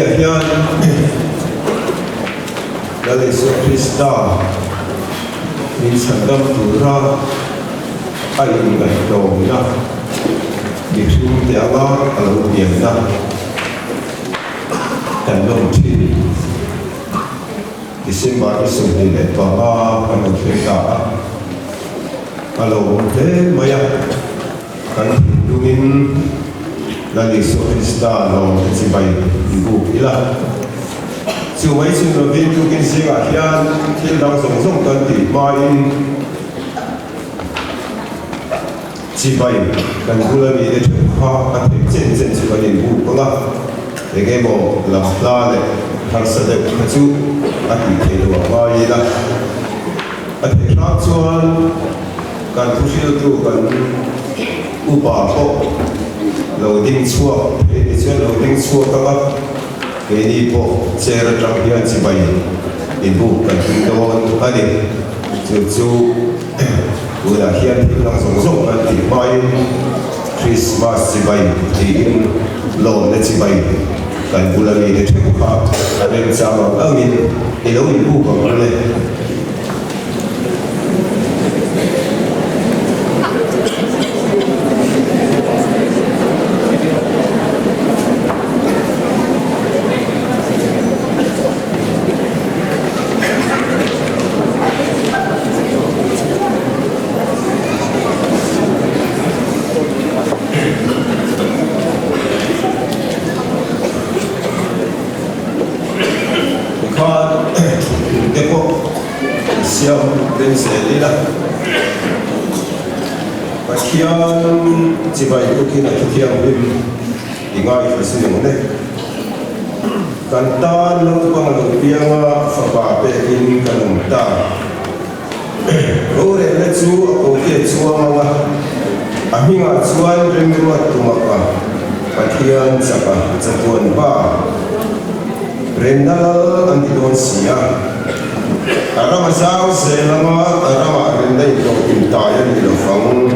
Tukinniah hian Lal Isua Krista min chhandam tura a inngaihtlawmna mihringte anga a lo pianna kan lawm thin. December ni 25 kan lo thleng ta a, a lawmawm hle mai a. Kan thinlungin Lal Isua Krista lawm te chibai i buk ila. Chu mai chhun lovin tukin zingah hian thil dang zawng zawng kan tih hmain chibai kan bula mite theuh kha a theih chen chen chu kan inbuk ang a, eng emaw lam hla leh harsa deuh kha chu a tih theih loh a ngai ila. A theih hrang chuan Kan thuhriltu kan upa pawh lo ding chhuak thei ni chuan lo ding chhuak ang a, keini pawh chair atang hian chibai inbuk kan tum dawn a ni. Chu chu tunah hian thil dang zawng zawng kan tih hmain Krismas chibai tiin lawmna chibai kan bula mite theuh kha remchang ang angin i lo inbuk ang u le. Tikhan thuthlung te pawh Siam reng zel ila. Pathian chibai tukin a thuthianghlim i ngaithla zui ang le. Kan tan naupang lo pianga fapa pekin kan awm ta. Rorelna chu a kokia chuang ang a, a hmingah chuan remruat tumaka Pathian chaka chatuan pa remna lal an ti dawn si a. A ram a zau zel ang a, a ramah remna inhlawh intai a nih lo vang.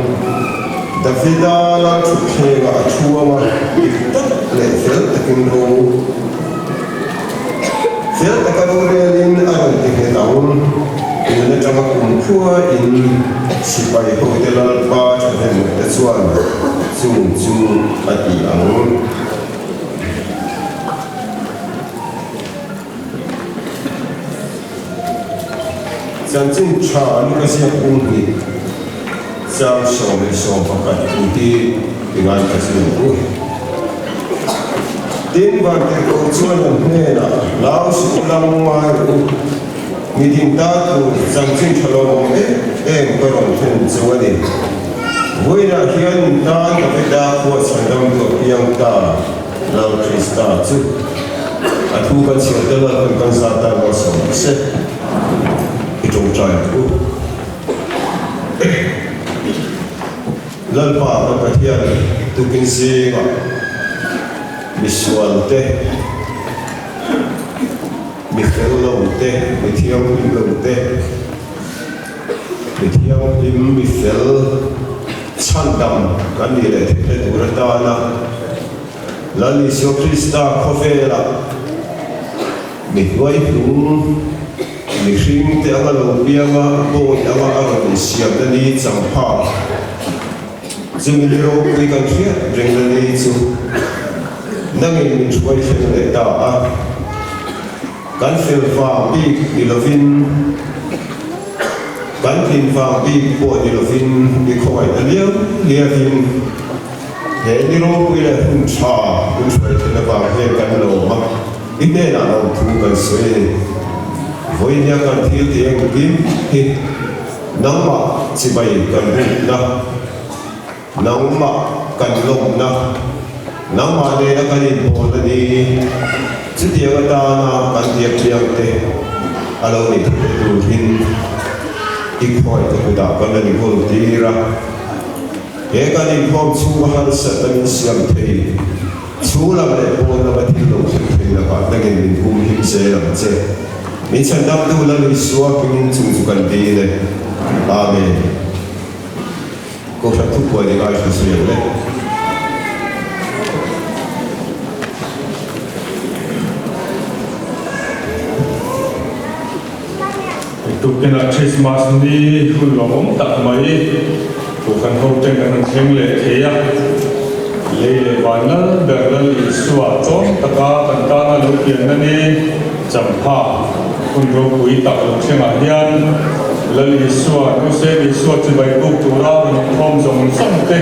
Davida lal thutthlengah a thu ang a, dik tak leh fel takin ro fel taka rorelin a rawn ti nghet ang. Tun atanga kum khuain sipai hote Lalpa thahnemte chuan chung chu a ti ang. Chanchin tha Luka ziak bung hnih chang 11 thu hi i ngaithla zui ang u. Tin, Vantirhkoh chuan an hnenah, Hlau suh lam ngai rawh u, mi din ta tur chanchin tha lo awm em em ka rawn thlen chu a ni. Vawiinah hian in tan Davida khua chhandamtu a piang ta. Lal Krista chu a thu kan chhiar te Lalpan kan zat tan malsawm rawh se i tawngtai ang u. Lalpa kan Pathian tukin zingah misual te, mi fel lo te, mi thianghlim lo te, mi thianghlim mi fel chhandam kan nih leh theihna tur atana Lal Isua Krista khawvela mi hnuaihnung mihring te anga lo pianga bawi anga a rawn insiamna ni changpha chumi ni ropui kan hriat rengna ni chu nangin min hruai thleng leh ta a. Kan fel vang bik ni lovin, kan tlin vang bik pawh ni lovin i khawngaihna liau liauin he ni ropui leh hun tha hun hruai theihna vang hian kan lawm a, i hnenah lawmthu kan sawi a ni. Vawinia kan thil tih engkim hi nangmah chibai kan bukna, Nangmah kan lawmna, nangmah nena kan inpawl a ni. Chutiang atana kan biak piangte a lo nih theih turin i khawi ka kutah kan la ni hul tir a. He kan inkhawm chhunga harsatna min siam thei, chhung lam leh pawn lama thil lo thleng thei lakah nangin min humhim zel ang che. Min chhandamtu Lal Isua hmingin chung chu kan dil e. Amen. Kohhran thupuai ni ngai hre zui ang le. Tuktinah Christmas ni hun lawmawm tak mai Kohhran hoten kan rawn thleng leh thei a. Lei leh van lal ber Lal Isua tlawm taka kan tana lo pianna ni champha hun ropui tak lo thlengah hian Lal Isua, Nuse Isua chibai buk tura rawn inkhawm zawng zawng te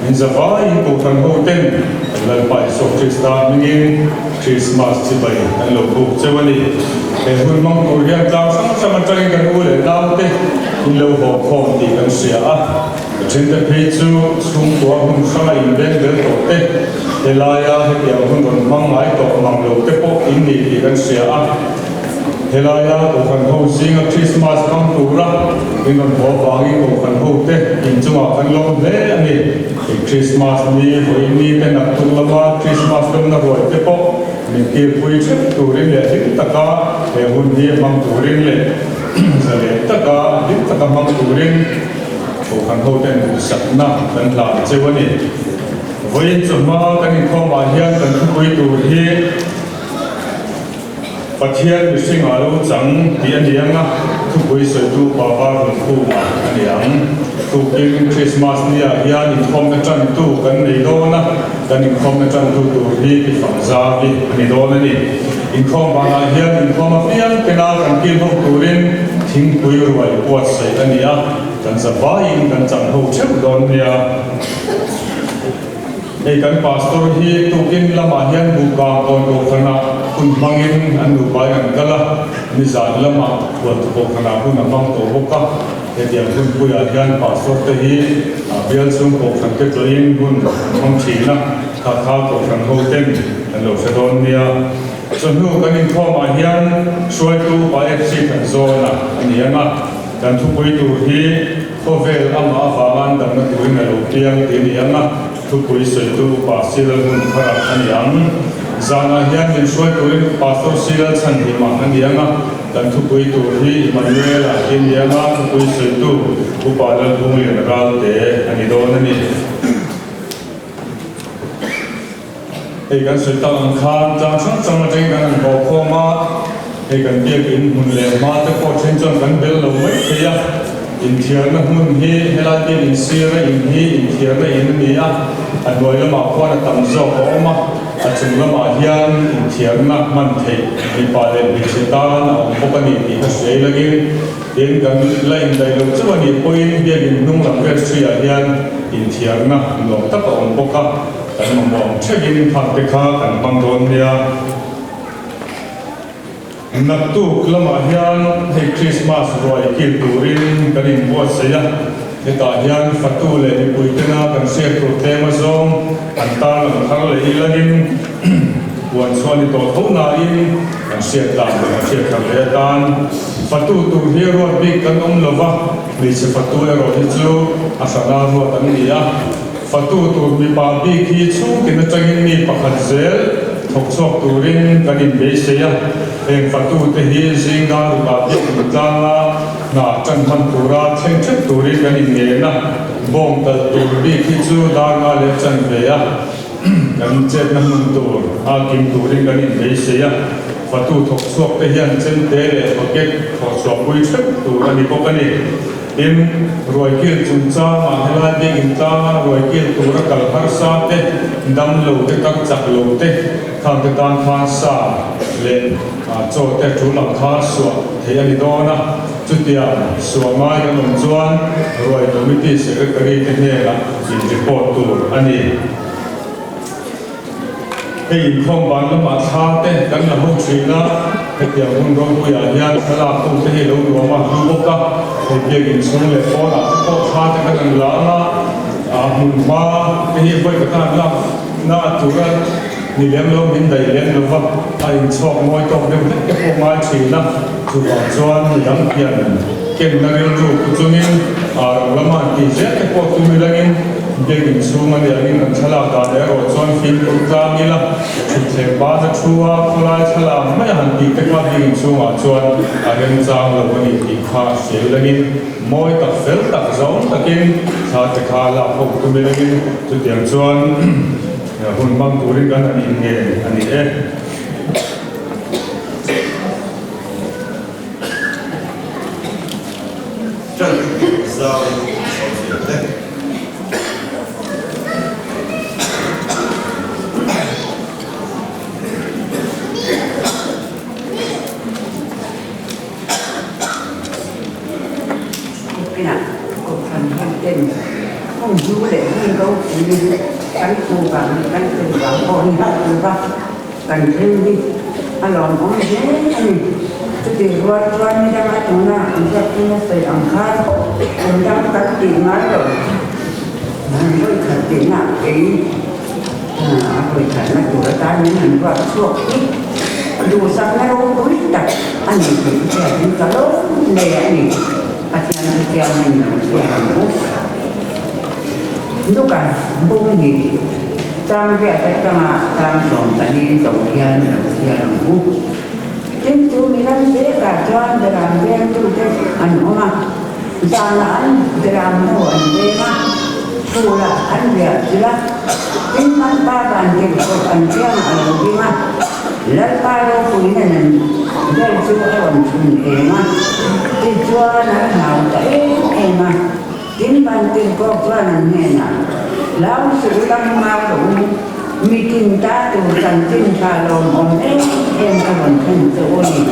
min zavaiin Kohhran hoten Lalpa Isua Krista hmingin Krismas chibai kan lo buk cheu a ni. He hun hmang tur hian tlang hrang hrang atangin kan u leh naute in lo haw khawm tih kan hria a. A thente phei chu chhungkua hmun hranga inbeng bel tawh te, helaia hetiang hun rawn hmang ngai tawh mang lo te pawh in ni tih kan hria a. Helaia Kohhran ho zinga Krismas hmang tura in rawn haw vangin Kohhran hote inchungah kan lawm hle a ni. I Krismas ni vawiin ni te naktuk lama Krismas lawmna ruai te pawh min tirpui theuh turin leh hlim taka he hun hi hmang turin leh zalen taka hlim taka hmang turin Kohhran hoten duhsakna kan hlan cheu a ni. Vawiin chawhma kan inkhawmah hian kan thupui tur hi Pathian mihring ah lo chang tih a ni ang a, thupui sawitu Baba Runkhuma a ni ang. Tukin Krismas ni ah hian inkhawmna tantu kan nei dawn a, kan inkhawmna tantu tur hi Tifang Zavi a ni dawn a ni. Inkhawm banah hian inkhawm apiang kena kan kil ho turin thingpui ruai buatsaih a ni a, kan zavaiin kan chang ho theuh dawn nia. Hei kan pastor hi tukin lamah hian buhkang kawn kohhranah hun hmangin an nupain an kal a, nizan lamah hualtu kohhranah hun a hmang tawh bawk a. Hetiang hunpuiah hian pastor te hi bial chhung kohhran te tlawhin hun an hmang thin a, kha kha kohhran ho ten an lo hre dawn nia. Chawhnu kan inkhawmah hian hruaitu upa FC Thanzawna a ni ang a, kan thupui tur hi, Khawvel amah avanga an damna turin a lo piang tih a ni ang a, thupui sawitu Upa Silal hmun tharah a ni ang. Zanah hian min hruai turin Pastor Silal Chhanhima a ni ang a, kan thupui tur hi Immanuela tih a ni ang a, thupui sawitu Upa Lalhunglian Ralte a ni dawn a ni. Hei kan sawi tak ang khan tlang hrang hrang atangin kan han haw khawm a, hei kan biakin hmun leh hma te pawh then chuan kan bel lo mai thei a, inthiarna hmun hi helai biak insira in hi inthiarna in a ni a, a hnuai lamah khuan a tam zawk a awm a, a chung lamah hian inthiarna hman theih mipa leh hmeichhe tan a awm bawk a ni tih ka hriai langin tin kan la indaih loh chauh a nih pawhin biakin hnung lam vestry-ah hian inthiarna nuam tak a awm bawk a. Kan mamawh ang theuhin phak te kha kan hmang dawn nia. Naktuk lamah hian hei Krismas ruai kil turin kan inbuatsaih a, hetah hian fatu leh mipui tena kan hriat tur tlem azawng an tarlang thar leh ilangin puan chhuah ni tawh tho nain kan hriat dan kan hriat thar leh atan fatu tur hi ruat bik kan awm lova, hmeichhe fatu erawh hi chu a hrana ruat an ni a. Fatu tur mipa bik hi chhungtin atangin mi pakhat zel thawk chhuak turin kan inbeisei a, heng fatute hi zinga rukah biak in tlanga hna tan hman tura thleng theuh turin kan inngen a, bawng talh tur bik hi chu dar nga leh chan ve a, kan chetna hmun tur a kim turin kan inbeisei a, fatu thawk chhuak te hian chemte leh bucket thawh chhuahpui theuh tur a ni bawk a ni. Tin, ruaikil chungchangah helai biak intlanga ruaikil tura kal harsa te, dam lo te, kar chak lo te, khang te tan khan sa leh chaw te tul ang kha suah theih a ni dawn a. Chutiang suah ngai kan awm chuan ruai committee secretary te hnenah in report tur a ni. Hei inkhawm ban lamah thla te kan la ho thin a, hetiang hun ropuiah hian thlalak ho te hi lo nuam a hlu bawk a, hei biak inchhung leh pawnah te pawh thla te kan han la ang a, ah hmun hma te hi vawi ka tan lak na tura ni lem lo min daih lem lo va, a inchhuak mawi tawk deuh hlek te pawh ngai thin a, chuvang chuan midang hian kenna rilru pu chungin ah rang lama an tih zel te pawh tum ilangin Biak inchhung a nih angin kan thlalak dan erawh chuan fimkhur tlang ila, thutthleng bana thu a khawlai thlalak mai a han tih te kha biak inchhungah chuan a remchang lo a ni tih kha hrial langin mawi tak fel tak zawng takin thla te kha lak ho tum ilangin chutiang chuan hun hmang turin kan han inngen a ni e. zauin sawm zel te. Kukinah Kohhran ho ten hmun hlu leh hmun ropui kan hmu vang leh kan tel vang pawh ni hauh lova kan thleng hi a lawmawm hle a ni. Chuti rual chuan ni danga tuna an ziaktu na sawi ang khan kum dang kan tih ngai lo han vawi khat tihna kei a vawi khatna tur atan min han ruat chhuak hi duhsakna ropui tak a ni tih hriatin ka lawm hle a ni. Pathian chu chiang in lo hria ang u. Luka bung hi chang riat atanga chang 14 zo hian lo hria ang u. Tin chu mi ram vekah chuan beram vengtute an awm a, zanah an beram hnu an veng a, phulah an riah chilh a, tin Lalpa vantirhkoh an kiangah a lo ding a, Lalpa ropuina nen vel chu a rawn chhun eng a, tichuan an hlau ta em em a, tin vantirhkoh chuan an hnenah, Hlau suh u lam ngai rawh u, mi tin ta tur chanchin tha lawmawm em em ka rawn thlen che u a ni.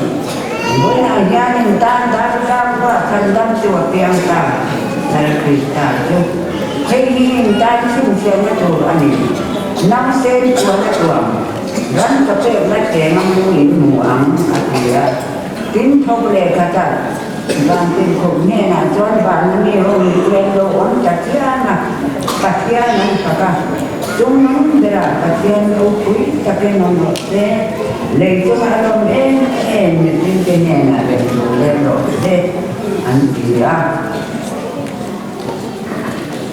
Vawiinah hian in tan darkar ruah khan dam chu a piang ta, Lal Krista chu. Hei hi in tan chhinchhiahna tur a ni. Nang sen chuan a tuam. Ram ka pekna cheng a mu in hmu ang, a ti a. Tin thawk leh khat a, Vantinkhawp hnenah chuan vana mi ho in tlem lo awm ta chiang a, Pathian an fak a. Chung nung berah Pathian ropui takin awm rawh se, lei chunga a lawm em em mihringte hnenah rem tur lem rawh se, an ti a.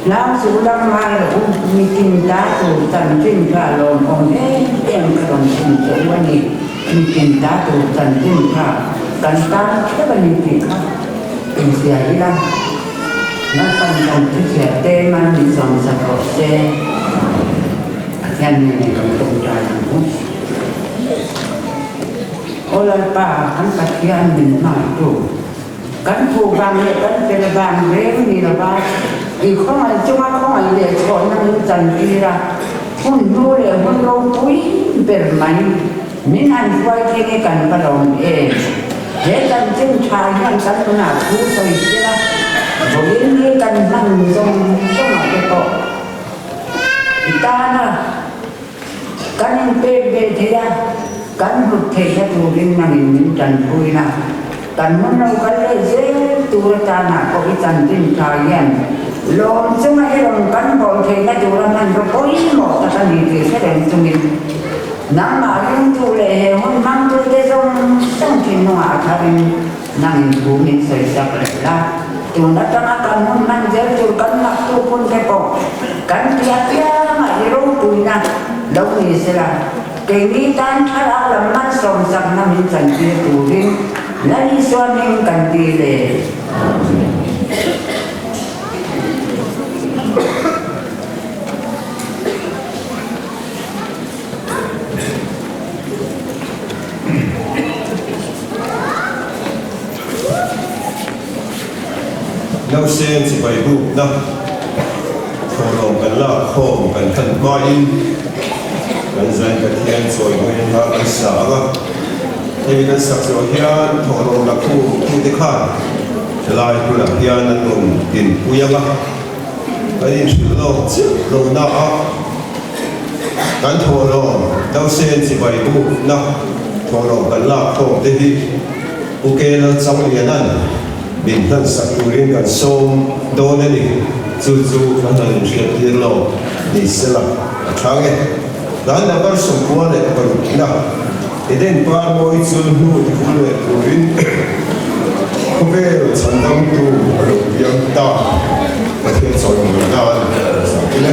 Hlau chu lam ngai loh u, mitin ta tur chanchin kha lawmawm em em ka rawn chhun che u a ni. Mitin ta tur chanchin kha kan tan theuh a ni tih kha inhria ila, Lalpan kan thuchhiat te man min sawmsak rawh se, Pathian nen kan tawngtai ang u. Aw Lalpa, kan Pathian min hmangaihtu. Kan phu vang leh kan fel vang reng ni lova i khawngaih chunga khawngaih leh chhawhna min chantir a, hun hnu leh hun ropui ber mai min han hruai thleng hi kan va lawm em? He chanchin tha hian kan nunah thu sawi sela, vawiin hi kan hman zawng zawngah te pawh i tana Kan inpek ve thei a, kan hlut theihna turin nangin min tanpui na. Kan hmun lo kal leh zel tur atanah pawh i chanchin tha hian lawm chunga i rawn kan bawl theihna tura hmanraw pawimawh tak a ni tih hre reng chungin nangmah ringtu leh he hun hmangtute zawng zawng thinlungah a tharin nangin thu min sawisak leh la. Tun atanga kan hun hman zel tur kan naktu hun te pawh kan tia piangah i ropuina lo ni sela, keini tan thlarau lam malsawmsakna min chantir turin Lal Isua hming kan ti le. Nausen chibai bukna thawhlawm kan lak khawm kan hlan hmain kan zai Pathian chawi hawin hla kan sa ang a, hemi kan sak zawh hian thawhlawm la khum tute khan helai hmunah hian an rawn dinpui ang a, kan inhrilh lawk chiah lohna ah kan thawhlawm Nausen chibai bukna thawhlawm kan lak khawm te hi Pu Kel Changlianan min hlansak turin kan sawm dawn a ni. Chu chu kan han inhriat tir lo ni sela a tha nge. Hlan number 96 na Eden par mawi chul hnu ti hul leh turin khawvel chhandamtu a lo piang ta. Pathian chawimawi nan kan zah ila.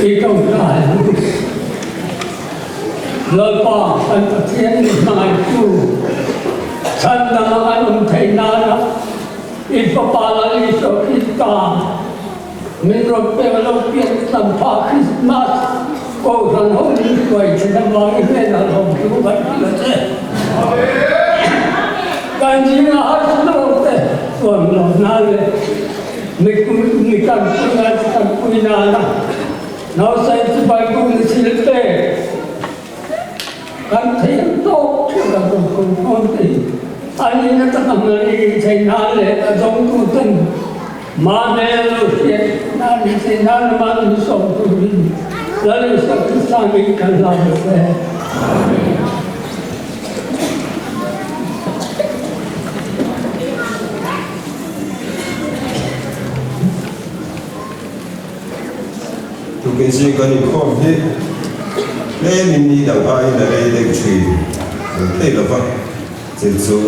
I tawngtai ang u. Lalpa kan Pathian min hmangaihtu, chhan danga kan awm theih nana i Fapa Lal Isua Krista min rawn pek lo pian tlan phah Krismas Kohhran ho min hruai thin avangin hnenah lawmthu kan hrilh a che. Kan zinga harsa zawkte chuan lawmna leh mi kan puina chu kan pui nana nausen chibai buk ni thil pek kan theih tawk theuh kan rawn pui dawn tih a nihna taka hmang i theih nan leh a dawngtuten mahni an lo hriat nan i theih nan lama min sawm turin Lal Isua Krista min kan hlau lo ve. Tukin zing kan inkhawm hi tlemin ni dang aiin a rei deuh thin lo thei lo va, chu chu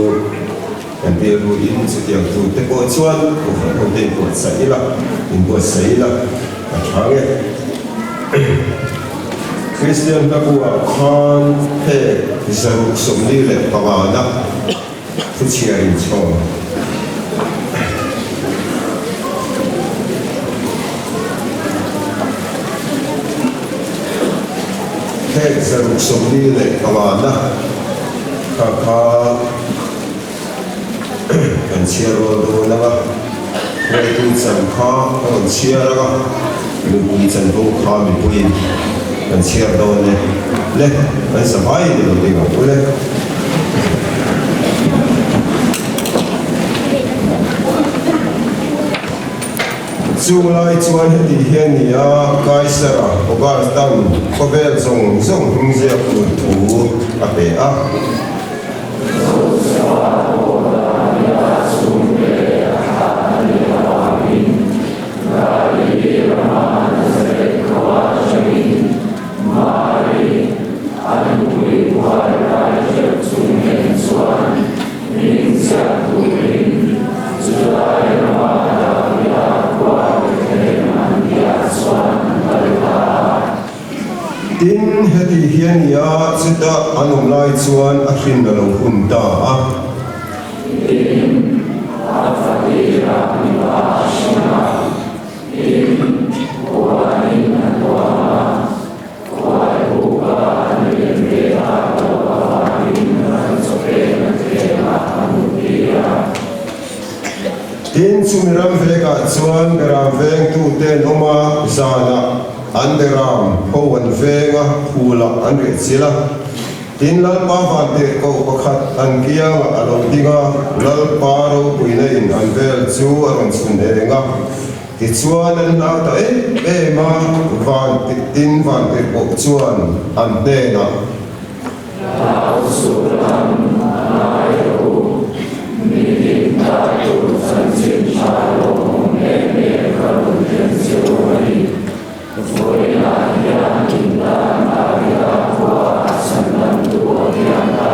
kan rilruin chutiang tur te pawh chuan kohhran hote inbuatsaih ila, inbuatsaih ila a tha nge. Kristian hlabuah khan phek 645 na Thuchhiar inchhawm. Phek 645 na kha kha kan chhiar rual dawn ang a, hruaitu chan kha ka rawn chhiar ang a, nupui chanvo kha mipuiin kan chhiar dawn e. Le, kan zavai ni lo ding ang u le. Chung lai chuan heti hian ni a, Kaisara Augustan khawvel zawng zawng hming ziak tur thu a pe a. Mari, a nupui buai rai hreuh chung nen chuan min ziak turin July rama Davida khua Bethlehem an biah chuan an kal ta a. Tin, heti hian nia chutah an awm lai chuan a hrin a lo hun ta a. Tin, a fatirah mipa a hrin a. Tin, khuain an tuam a, khuai buka an lian ve tak loh avangin an chawpek a thlengah an muttir a. Tin, chumi ram vekah chuan beram vengtute an awm a, zanah an beram ho an veng a, phulah an riah chilh a. Tin, Lalpa vantirhkoh pakhat an kiangah a lo ding a, Lalpa ropuina in an vel chu a rawn chhun eng a. Tichuan an hlau ta em em a, van tin vantirhkoh chuan an hnenah. Hlau suh lam ngai rawh u, mi hlim ta tur chanchin tha lawmawm em em ka rawn thlen che u a ni. Vawiinah hian indan Davida khua a chhandamtu a piang ta,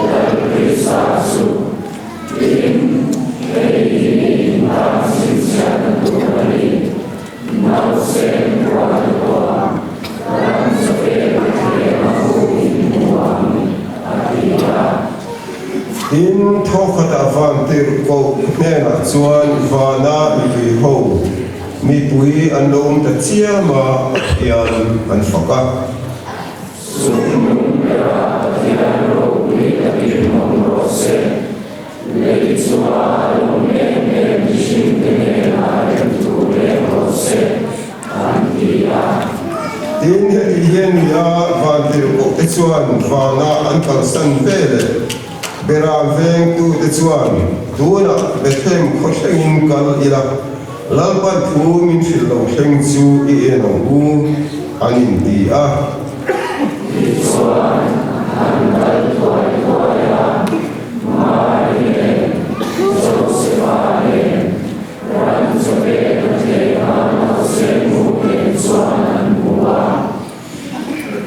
Lal Krista chu. Tin, hei hi indan chhinchhiahna tur a ni, Nausen rualtuah ram chawpek a thleng a hmuh in hmu ang, a ti a. Tin, thawkhatah vantirhkoh hnenah chuan vana mipui ho Mipui an lo awm ta chiam a, Pathian an fak a. Chungnung berah Pathian ropui takin awm rawh se. Lei chunga a lawm em em mihringte hnenah remtu reng rawh se, an ti a. Tin, heti hian ni a, vantirhkohte chuan vana an kalsan veleh Beram vengtute chuan, Tunah Bethlehem khaw thlengin kal ila, Lalpan thu min hrilh lo thleng chu i en ang u, an inti a. Tichuan, an kal thuai thuai a, Mari nen, Josefa nen, ran chawpek a thleng a, nausen hmuh nen chuan an hmu a.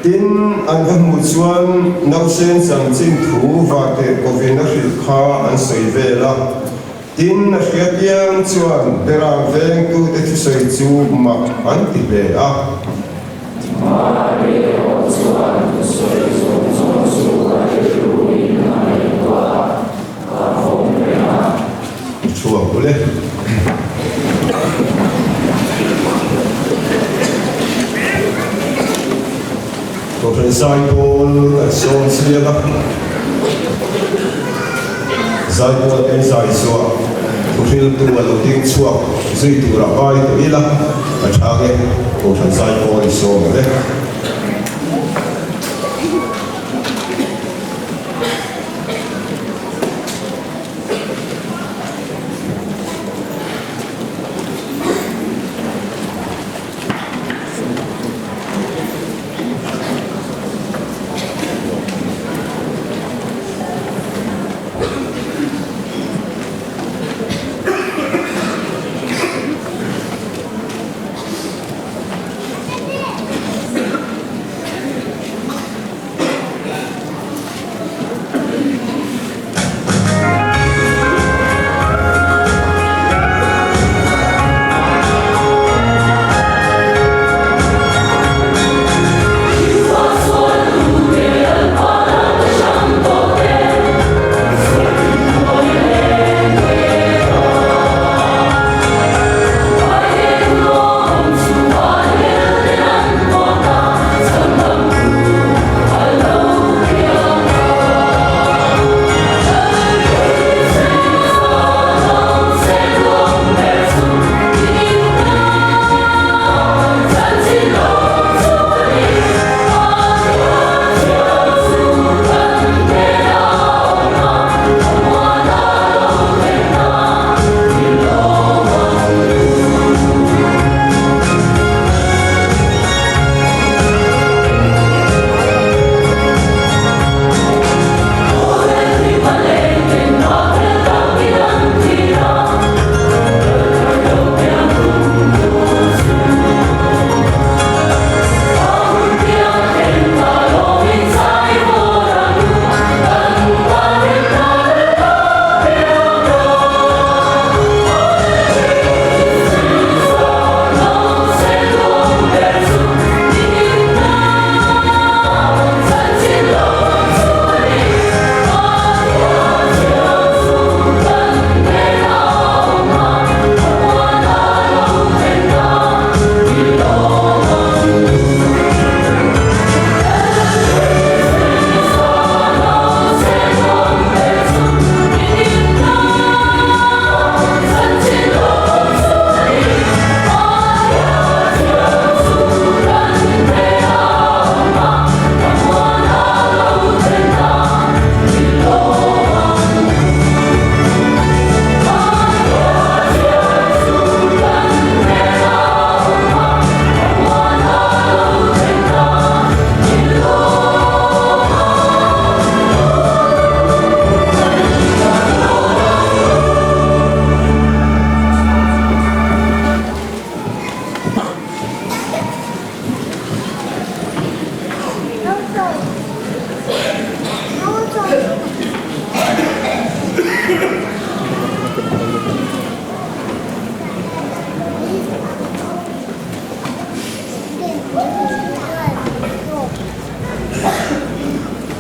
Tin, an va hmuh chuan nausen chanchin thu Vatirhkovin a hrilh kha an sawi vel a. Tin, a hriat piang chuan Beram vengtute thusawi chu mak an ti hle a. Mari erawh chuan thusawi zawng zawng chu a rilruin a ngaihtuah a, a vawng reng a. Chhuak ule. Kohhran Zaipawl kan sawm chiang a, Zaipawl kan zai zuah thuhriltu a lo ding chhuak zui turah ngai tawh ila a tha nge Kohhran Zaipawl i sawm ang e.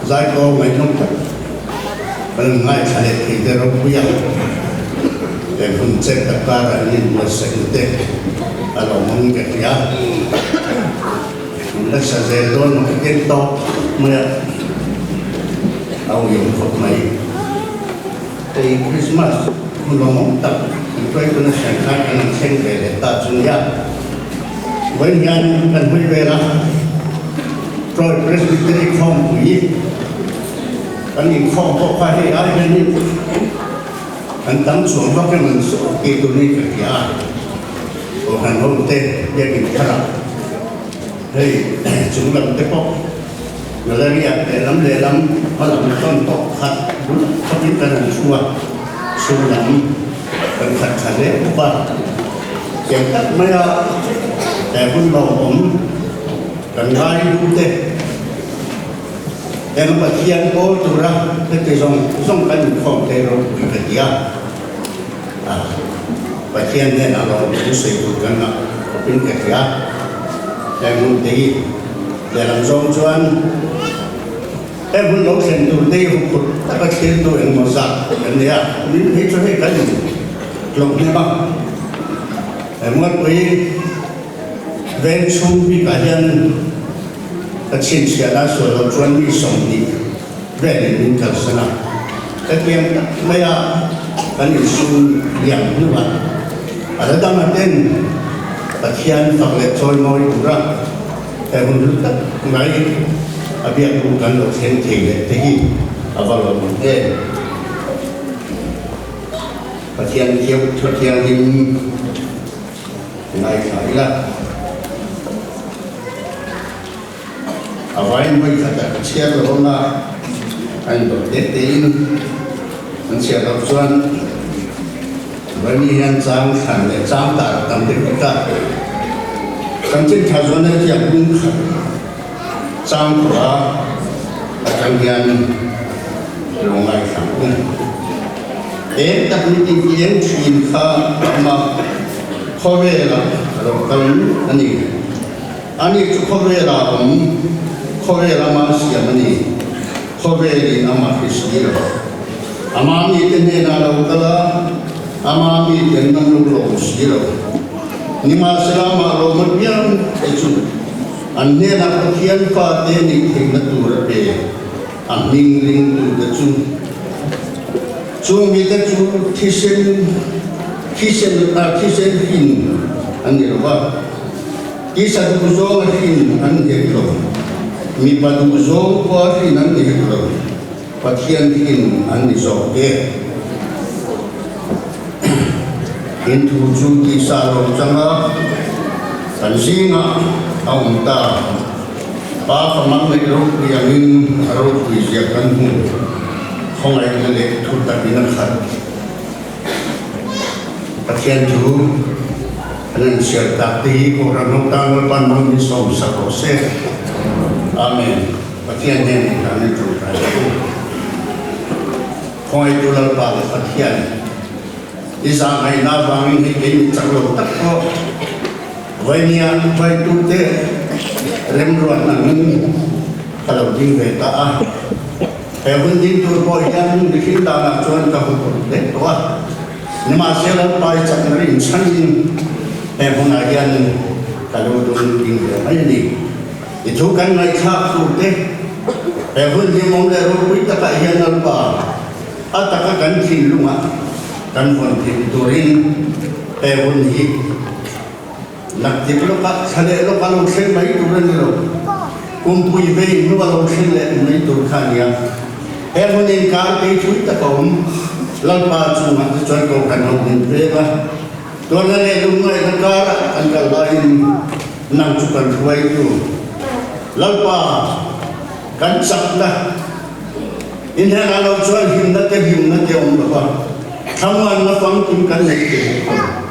Zaikaw ngaihnawm tak kan han ngaithla leh thei te ropui a, he hun chet tak karah hian inbuatsaih te a lawmawm ka hria. La sa zel dawn maw ka ken tawp mai a, a uiawm khawp mai. Hei Christmas hun lawmawm tak kan hruaituna hriat khan kan han thleng ve leh ta chu nia. Vawiin hian kan hawi vel a, Troy Presbytery khawmpui kan inkhawm pawh kha hei ai hianin kan tam chuang vak em an tih turin ka hria a. Kohhran ho te biakin thar ah hei chung lam te pawh gallery ah lehlam lehlam hma lam tawn tawh khat bul khawp in kan han thu a, chhung lam kan khat tha hle bawk a, tiang tak mai a he hun lawmawm kan ngai lu te eng Pathian pawl tura heti zawng zawng kan inkhawm thei ropui ka ti a. A, Pathian hnenah lawm thu sawi tur kan ngah khawpin ka hria. He hmun te hi Lehlam zawng chuan he hun lo thlen tur te hi huphurh taka thlirtu engmaw zat kan nei a, kumin phei chu hei kan tlawm hnem a. He Mualpui veng chhung bikah hian ka chhinchhiahna sual loh chuan mi 20 velin min kalsan a, hetiang tak maia kan insum liam hnuah a la dang aten Pathian fak leh chawimawi tura he hun hlu tak mai a biak bu kan lo thleng thei leh te hi a va lawmawm em. Pathian thiau thu thianghlim ngaithla ila. A vain vawi khatah ka chhiar lo ang a, a indawt te tein an chhiar loh chuan Vani hian chang thlan leh chang tar tam deuh bik a, chanchin tha zuan a ziak bung khat chang tawh a, atang hian lo ngaithla ang u. Eng tak ni tih eng thin kha a awm a, khawvelah a lo kal a ni. Ani chu khawvela awm, khawvel ama siam a ni. Khawvelin ama hre si lo. Ama mite hnenah lo kal a, ama miten an lo lawm si lo. Nimahsela amah lawm apiang te chu an hnenah Pathian fate nih theihna tur a pe, a hming ringtute chu. Chung mite chu thisen, thisen, thisen hrin an ni lo va. Tisa duh zawng a hrin an hek lo, mipa duh zawng pawh a hrin an ni hek lo, Pathian hrin an ni zawk e. In thu chu tisa lo changa kan zingah a awm ta. Pa famang leh ropui angin a ropui zia kan hmu, khawngaihna leh thu takin a khat. Pathian thu an an chhiar tak te hi Kohhran ho tan Lalpan hmang min sawm sak rawh se. Amen. Pathian hnenah i tan in tawngtai rawh u. Khawngaihtu Lalpa leh Pathian, i zahngaihna avangin hei kei mi chak lo tak pawh Vainia hruaitute remruat angin ka lo ding ve ta a. He hun ding tur pawh hian mihring danah chuan ka hmu tur hle tawh a, nimahsela Pai chakna rinchhanin he hmunah hian ka lo dum ding ve mai a ni. I thu kan ngaihthlak tur te, he hun hlimawm leh ropui takah hian Lalpa a taka kan thinlungah kan vawn thim turin he hun hi Naktik lawkah thla leh lawk a lo thleng mai tur a ni lo. Kumpui vei hnu a lo thleng leh mai tur kha a nia. He hmun inkar kei thui tak a awm. Lalpa chungah te chuan kohhran ho min pek a. Tuarna leh lungngaihna karah kan kal laiin nang chu kan hruaitu Lalpa kan chakna inherah lo chuan himna te hlimna te awm lo va, thlamuanna famkim kan nei thei bawk lo.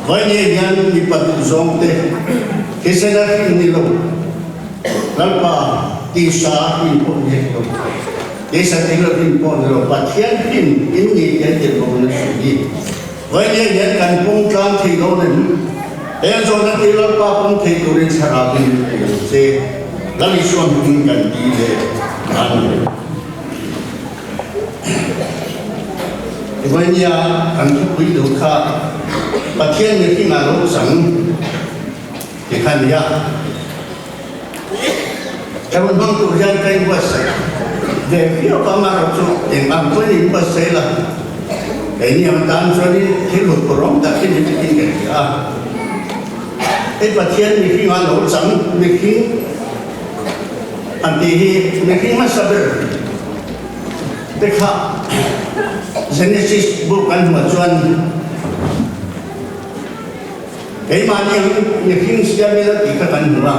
Vawinia hian mipa duhzawng te thisen a hrin ni lo, Lalpa tisa a hrin pawh ni hek lo, tisa thil a hrin pawh ni lo, Pathian hrin in ni tih an tirh bawk in a hrilh hi. Vawinia hian kan pawng tlang thei dawn em? He zawhna ti Lalpa pawng thei turin thlarau in min pe ang che, Lal Isua hmingin kan ti leh Amen. Vawinia kan thupui duh kha Pathian mihring ah lo chang ti kha nia. He hun hmang tur hian ka inbuatsaih ve viau a, amaherawh chu eng ang pawhin inbuatsaih la, keini ang tan chuanin thil hlut pawrawm tak hi ni takin ka hria a. Hei Pathian mihring ah lo chang mihring an tih hi mihring hmasa ber te kha Genesis book an hmuh chuan keimahni ang mihring siam ila tih kha kan hmu a,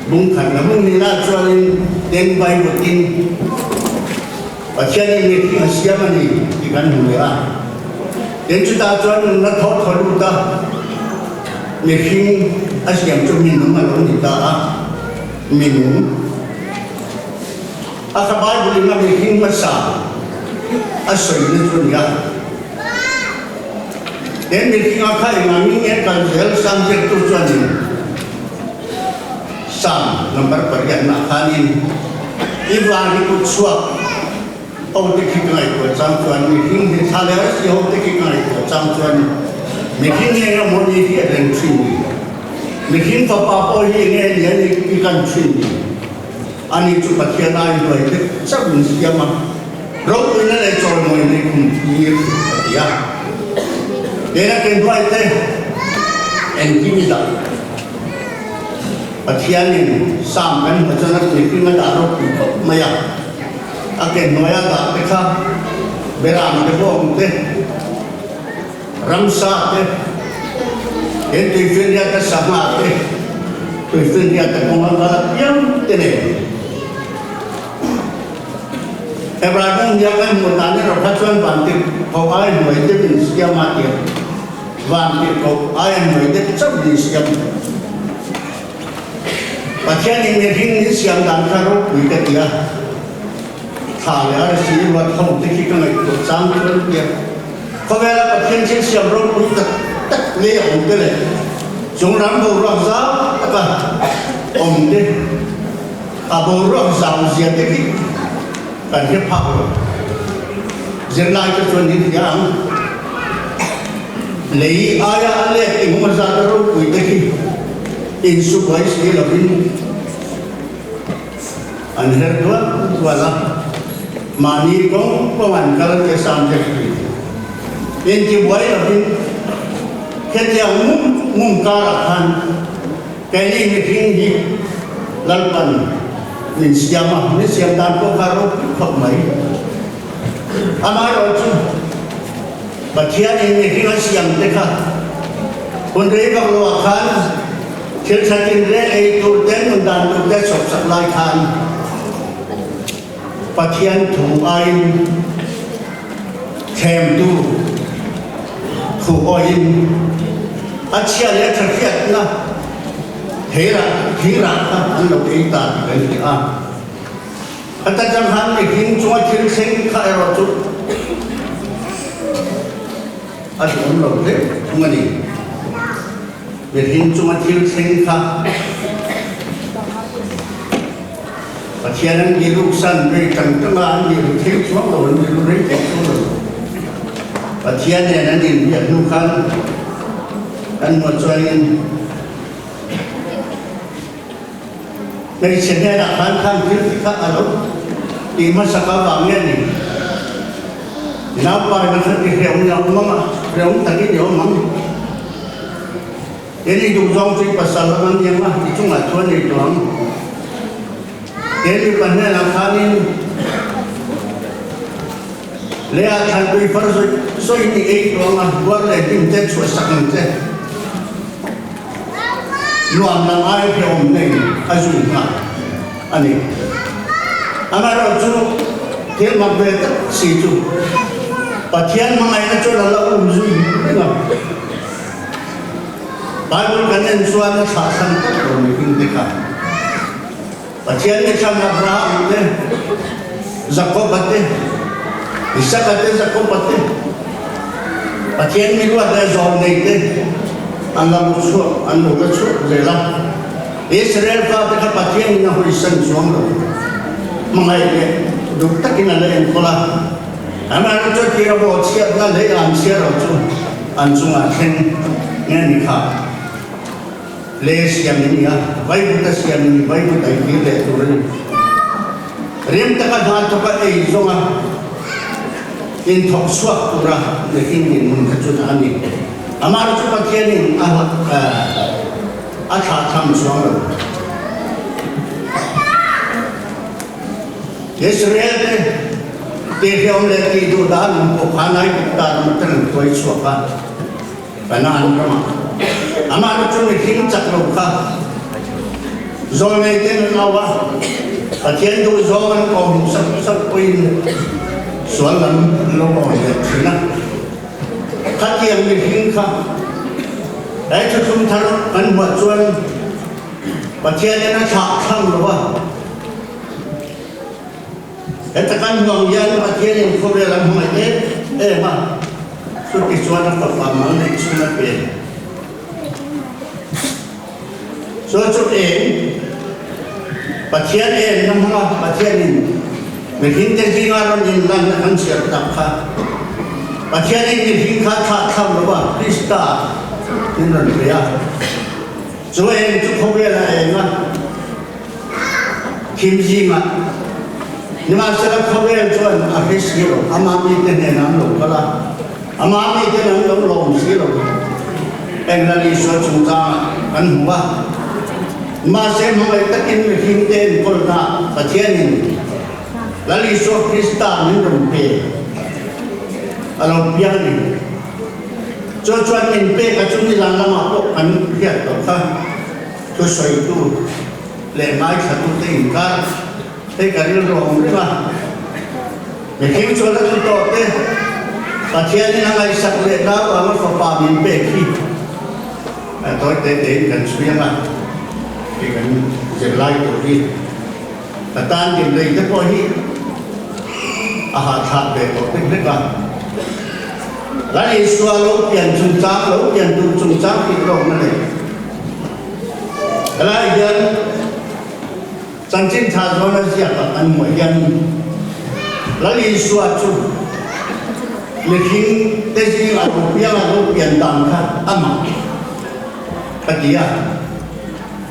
bung khat la bung nihna chuanin ten Bible-in Pathianin mihring a siam a ni tih kan hmu leh a. Tin chutah chuan nunna thaw thaw lut a, mihring a siam chu minung a lo ni ta a, minung a kha Bible in a mihring hmasa a sawina chu a ni a. He mihring a kha engah nge nge kal zel Sam ziaktu chuanin. Psalm number pariatna khanin i van i kut chhuak ho te khi ka ngaihtuah chang chuan mihring hi thla leh arsi ho te khi ka ngaihtuah chang chuan mihring hi eng emaw ni hi a reng thin ni. Mihring fapa pawh hi enge lian i kan thin ni. Ani chu Pathian a inhnuai te chauh in siam a, ropuina leh chawimawi nei kum thlir a ti a. Kena ke hnuai te engkim i dah. Pathianin Sam kan hmu chuan a mihring a dah ropui khawp mai a, a ke hnuaia dah te kha beram te bawng te, ramsa te, he tuifinriat a sangha te, tuifinriat a kawnga kal apiang te nen. Hebrai bung hian kan hmuh dan erawh kha chuan vantirhkoh ai hnuai deuh in siam a tia, vantirhkoh ai hnuai deuh chauh in siam. Pathianin mihring min siam dan kha ropui ka ti a, thla leh arsi ruat ho te khi ka ngaihtuah chang chuan tia khawvela Pathian thil siam ropui tak tak lei a awm te leh chung ram boruak zau taka awm te a boruak zau zia te khi kan hre phak lo. Zirlai te chuan in hria ang. Lei aia a let engemaw zat a ropui te khi insubuai si lovin an her dual dual a, mahni kawng kawng an kal te sang te khi intibuai lovin hetiang mum mum karah khan keini mihring hi Lalpan min siam a, min siam dan pawh kha ropui khawp mai. Amaherawhchu Pathianin mihring a siam te kha hun rei vak lo ah khan thil tha tinreng ei tur te nun dan tur te chhawp sak lai khan Pathian thu aiin thlemtu thu awiin a chhia leh a tha hriatna theirah thirah kha an lo ei ta tih kan hria a. A ta chang han mihring chunga thil thleng kha erawh chu a duhawm lo hle thung a ni. Mihring chunga thil thleng kha Pathian an ti ruksan rei tang tanga an ti ru thei chuang lo, an ti ru rei thei chuang lo. Pathian nen an inbiak hnu khan kan hmuh chuanin Hmeichhe hnenah khan khan thil ti kha a lo tih hmasak avang nge ni? Naupaina kha ti hrehawm ni a awm ang a, hrehawm takin i awm ang. Kei duhzawng chu i pasal ang a ni ang a, i chungah chuan ei tawh ang. Kei mipa hnenah khanin leiah thlanpui far zawih zawihin i ei tawh ang a, buar leh hnim te chhuahsak ang che. Nuam lam ai hrehawm nei a zui nghal a ni. Amaherawhchu thil mak ve tak si chu Pathian hmangaihna chuan a la um zui reng a. Bible kan en chuan a thlahthlam tak lo mihring te kha Pathian ni thlang Abraham te, Jakob-a te, Isaka te, Jakob-a te, Pathian mi ruat leh zawm nei te an la mu chhuak, an lo la chhuak zel a. Israel fate kha Pathianin a hawisan chuang lo. Hmangaih leh duh takin a la enkawl a. Amaherawhchu tir a bawhchhiatna leh an chhiar lo chu an chungah thleng nge ni kha? Le siam i ni a, Vaibuta siam i ni, Vaibuta i kir leh tur a ni. Rem taka hna thawka ei zawnga inthawk chhuak tura mihring dinhmun kha chu a ni. Amah chu Pathianin a a thlah tham chuang lo. Israel te tihriam leh tihduh dan ang pawh khan Aigupta ram atang an hruai chhuak a. Kanaan ramah amah te chu mihring chak lo kha zawlnei ten an au a, Pathian duh zawng an kawm hmuh sak sak pawhin sual lam an lo awn leh thin a. Khatiang mihring kha he thuthlung thar an hmuah chuan Pathianin a thlah thlang lo a. Heta kan hmuh ang hian Pathianin khawvel a hmangaih em em a, chuti chuan a fapa mal neih chhun a pe. Chuan chu eng? Pathian enna hmanga Pathianin mihringte zinga rawn inlanna kan chhiar tak kha Pathianin mihring kha thlah thlang lova Krista min rawn pe a. Chu eng chu khawvel a eng a, thim zingah. Nimahsela khawvel chuan a hre si lo, ama mite hnenah an lo kal a, ama miten an lo lawm si lo. Eng Lal Isua chungchangah kan hmu a. Nimahse hmangaih takin mihringte enkawlna Pathianin Lal Isua Krista min rawn pe a lo piang a ni. Chu chuan min pek a chu nizan lamah pawh kan hriat tawh kha thusawitu leh ngaithlatute inkar hei ka rilru a awm reng a. Mihring chuan a thu tawh te Pathianin a ngaihsak leh naupang a fapa min pek hi a tawi te tein kan chhui ang a, hei kan zirlai tur hi ka tan din lei te pawh hi a hahthlak ve tawh hlek hlek a. Lal Isua lo pian chungchang, lo pian tur chungchang tih rawkna nei. Helai hian chanchin tha zawn a ziak ah kan hmuh hian Lal Isua chu mihring te zing a lo piang a lo pian dan kha a mak ka ti a.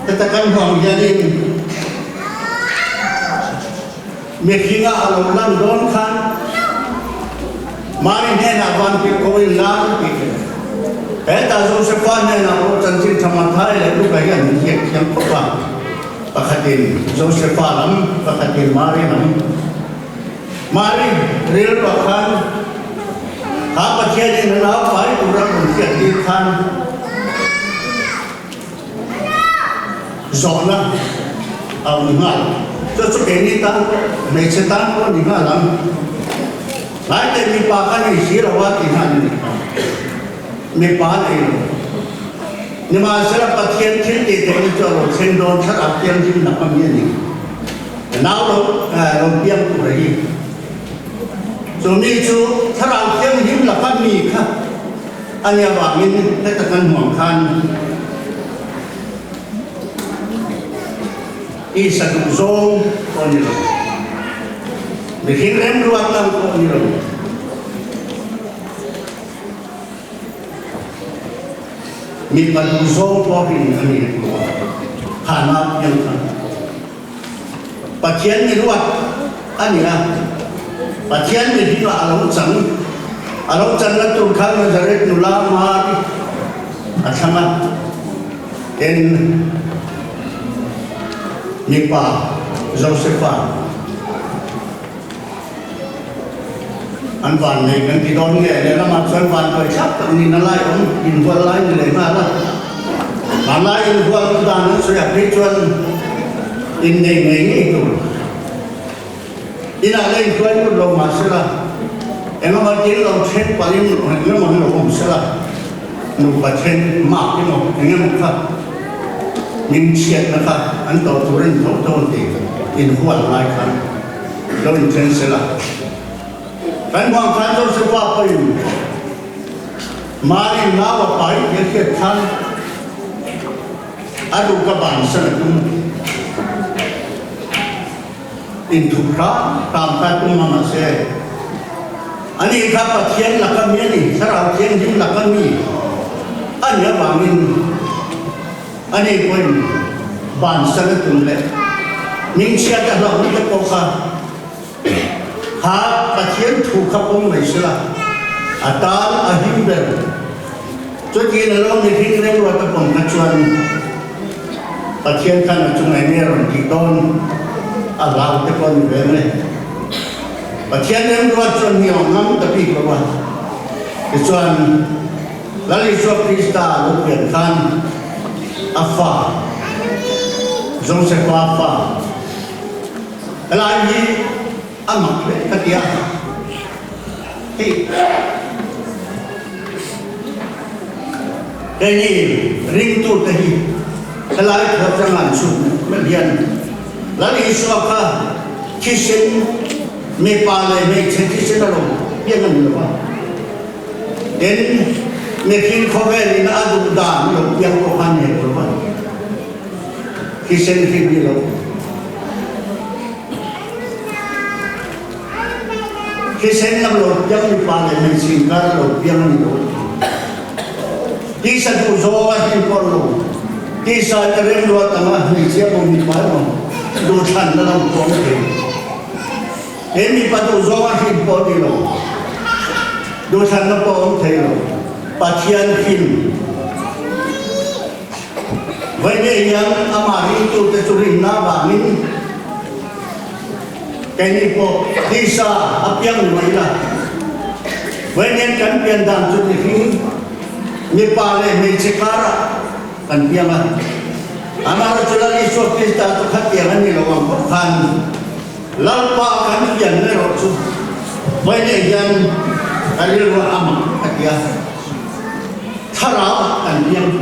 Heta kan hmuh ang hianin Mihringa a lo lan dawn khan Mari hnenah vantirhkoh in lan tih kher. Hetah Josefa hnenah pawh chanchin tha Mathai leh Luka hian an ziak thiam khawp a, pakhatin Josefa lam, pakhatin Mari lam. Mari rilruah khan kha Pathianin a nau fai tura rawn hriat tir khan Zawhna a awm nghal. Chu chu keini tan pawh, hmeichhe tan pawh a ni nghal ang. Hnai teh mipa kha nei si lo a ti nghal a ni. Mipa nei lo. Nimahsela Pathian thil tih theihna chu a lo thleng dawn thlarau thianghlim nak a mi a ni. Nau lo lo piang tur a hi. Chu mi chu thlarau thianghlim laka mi kha A nia vangin heta kan hmuh ang khan tisa duh zawng pawh ni lo, mihring remruat lang pawh ni lo, mipa duh zawng pawhin a ni lo a, kha nau piang kha Pathian mi ruat a ni a, Pathian mi hmingah a lo chang. A lo channa tur khan Nazareth nula Mari a thlang a, tin mipa Josefa an van nei kan ti dawn nge lehlamah chuan van tuai thlap tak nihna lai awm inhual lai ni leh nghal a, vanlai inhual dan an sawi ah phei chuan innei ngei ngei tur inah la inhruai lut lo mah sela engemaw tin lo then palhin engemaw an lo awm sela nupa then mak emaw engemaw kha min chhiatna kha an tawh tur a ni tho tho an ti inhual lai khan. Lo inthen sela. Kan huang khan Josefa pawhin Mari nau a pai tih a hriat khan a ruk a bansan a tum. Inthup hram hram kha a tum a mahse ani kha Pathian laka mi a ni, Thlarau Thianghlim laka mi a nih avangin Ani pawhin bansan a tum leh hmingchhiat a hlauhna te pawh kha kha Pathian thu kha pawm mai sela a tan a him ber. Chutiin a lo mihring remruat a pawm kha chuan Pathian khan a chungah enge a rawn tih dawn a hlau te pawh a ni ve mai. Pathian remruat chuan mi a ngam ta bik lo a, tichuan Lal Isua Krista lo pian khan a fa, Josefa fa, helai hi a mak hle ka ti a, hei keini ringtute hi helai thu atanga an chhut meuh hian Lal Isua kha thisen mipa leh hmeichhe thisen a lo pian a ni lo va. Tin, mihring khawvel in a duh dan lo piang pawh kha ni lo va, thisen hrim ni lo. Thisen lam lo piang mipa leh hmeichhe inkar a lo piang a ni lo a ti. Tisa duh zawng a hlim pawh lo. Tisa in a remruat ang a, hmeichhia emaw mipa emaw duhthlanna lo pawm thei. He mipa duh zawng a hlim pawh ni lo. Duhthlanna pawh awm thei lo. Pathian hlim. Vawiin hian amah ringtute chu rinna avangin keini pawh tisa a piang mai la. Vawiin hian kan pian dan chu mihring, mipa leh hmeichhe karah kan piang a. Amaherawhchu Lal Isua Krista chu khatiang a ni lo ang bawk khan Lalpa kan pian erawh chu vawiin hian ka rilru a mak a ti a. Thlarau ah kan piang.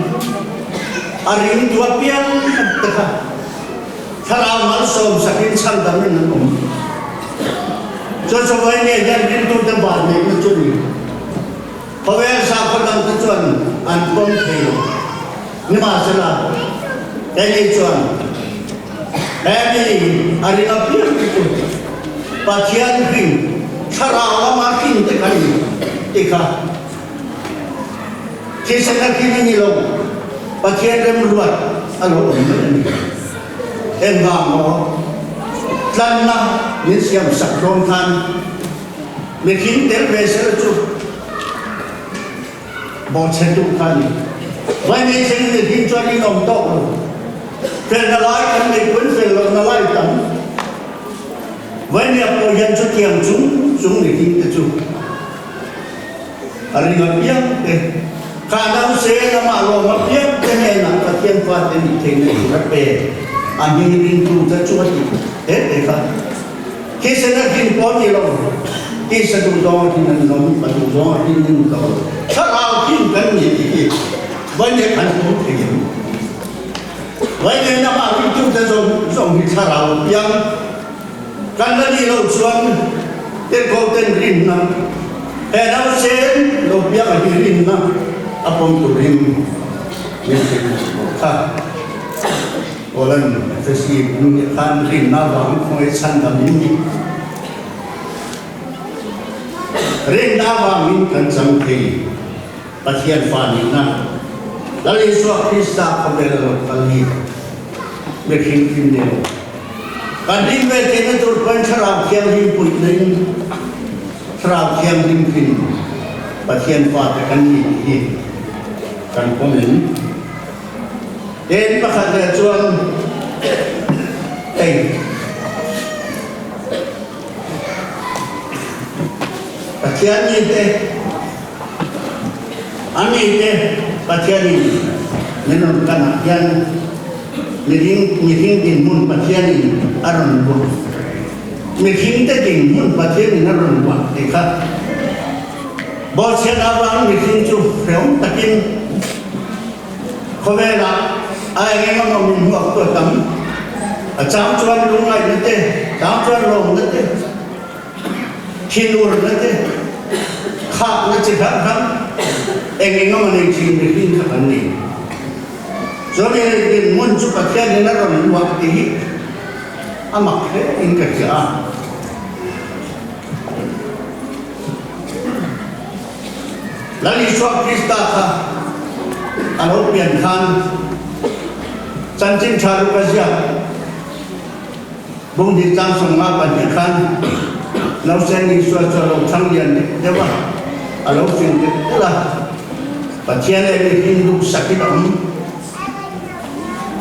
A ringtu a piang khat te kha Thlarau malsawm sakin chhandam in an awm. Chu chu vawi nge hian ringtu te van neihna chu ni. Khawvel sakhaw dang te chuan an pawm thei lo. Nimahsela, keini chuan he mi a ring a piang te chu Pathian hring, Thlarau lama hring te kan ni ti kha Thisen a thin a ni lo, Pathian remruat a lo awm mai a ni. Engvang maw? Tlanna min siam sak dawn khan mihring tel ve sel chu bawhchhe tu kha a ni. Vaimei cheng mihring chuan in awm tawk lo. Felna lai kan nei pawn fel lohna lai tam. Vaimia pawh hian chutiang chung chung mihring te chu A ring apiang te, kha nause lamah lawm apiang te hnenah Pathian fate nih theihna tur a pe. A hming ringtute chu a ti te te kha. Thisen a hrin pawh ni lo, tisa duh zawng a hrin an lawm, pa duh zawng a hrin an lo. Thlarau hrin kan ni tih hi Vawiin kan hmu thei em? Vawiin lamah ringtute zawng zawng hi thlarau apiang Kan la nih loh chuan Tirhkoh ten rinna he nausen lo piak a hi rinna a pawm turin min hrilh bawk kha. Paulan Efesi hming nih khan rinna avangin khawngaih chhandam in ni. Rinna avangin kan chang thei Pathian fa nihna Lal Isua Krista khawvel a lo kal hi mihring thin ni lo. Kan rin ve theihna tur pawn Thlarau Thianghlim puihna in Thlarau Thianghlim thin Pathian fate kan ni tih hi kan pawm em? Tin, pakhat leh chuan hei Pathian mite A mite Pathianin min rawn kanah hian mihring mihring dinhmun Pathianin a rawn luah mihringte dinhmun Pathianin a rawn luah tih kha Bawlchhiat avang mihring chu hreawm takin khawvelah a eng eng emaw min hmuak tu a tam. A chang chuan lungngaihna te, chang chuan lawmna te, Thinurna te, khakna chi hrang hrang eng eng emaw nei thin mihring kha kan ni. Chuan i dinhmun chu Pathianin a rawn luah tih hi a mak hle in ka hria a. Lal Isua Krista kha a lo pian khan chanchin tha ruk a ziak. Bunghnih tlang 52 khan Nausen Isua chu a lo thlang lian deuh deuh a, a lo fing deuh deuh a, Pathian leh mihring duhsakin a awm.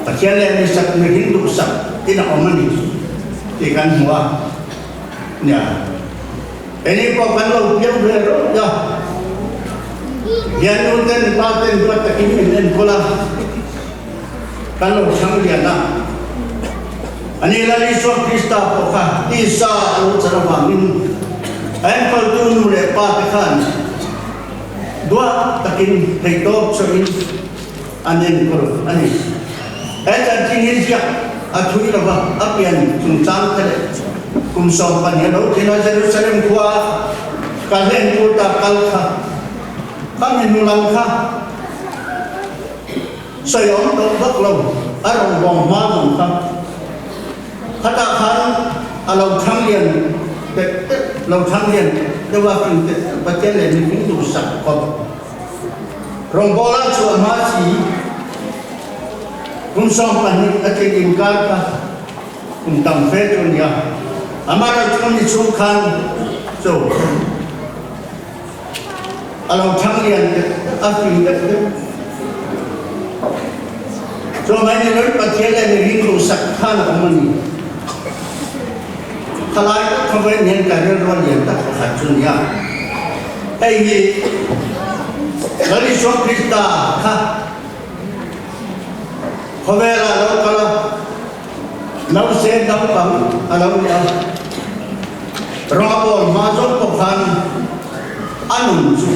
Pathian leh misak mihring duhsakin a awm a ni tih kan hmu a. Nia, keini pawh kan lo piang ve rawk a, Liannu ten pa ten duat takin min enkawl a. Kan lo thlang lian a, a ni Lal Isua Krista pawh kha tisa a lo chan avangin a enkawltu nu leh pa te khan duat takin theihtawp chawhin an enkawl a ni. He chanchin hi ziak a thui lova a pian chungchang te leh kum 12 a lo thin a Jerusalem khua ka hlen tur ta kal kha ka mi hnu lam kha Sawi awm tawh vak lo, a rawn vawng hma zawng kha. Khatah khan a lo thlang lian telh telh lo thlang lian deuh a fing telh telh Pathian leh mihring duhsak khawp rawngbawla chhuah hma si kum 12 a tlin inkar kha kum tam fe chu a ni a, amaherawhchu ni chhung khan chu A lo thang lian deuh deuh, a fing deuh deuh. Chu mai ni loin Pathian leh mihring duhsak khan a awm a ni. Thalai tak khawvel hian ka rilru a lian tak pakhat chu a ni a. Hei hi Lal Isua Krista kha khawvelah a lo kal a, Nause naupang a lo ni a, Rabawl hma zawng pawh khan a nun chu